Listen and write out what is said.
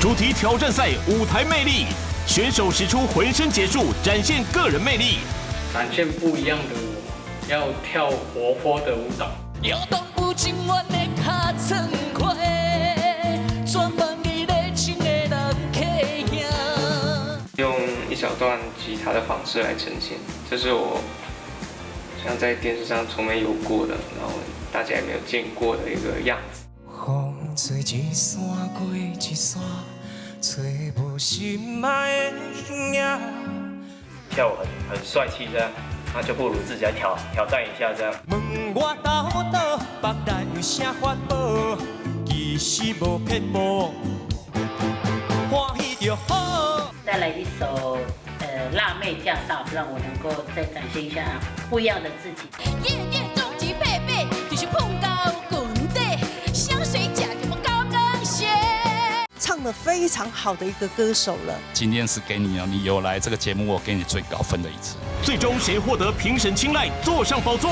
主題挑戰賽舞台魅力，選手使出渾身解數，展現個人魅力，展現不一樣的我，要跳活潑的舞蹈。搖動不情願的尻川花，全萬里熱情的人客兄。用一小段吉他的方式來呈現，這是我像在電視上從沒有過的，然後大家也沒有見過的一個樣子。風吹一山過一山，揣無心愛的影。跳舞很帥氣這樣，那就不如自己來挑戰一下這樣。問我到倒北來有啥法寶？其實無撇步，歡喜就好。帶來一首辣妹駕到，讓我能夠再展現一下不一樣的自己。夜店終極配備就是碰高滾底，香水食著無高跟鞋。唱得非常好的一個歌手了。今天是給你哦，你有來這個節目，我給你最高分的一次。最終誰獲得評審青睞，坐上寶座？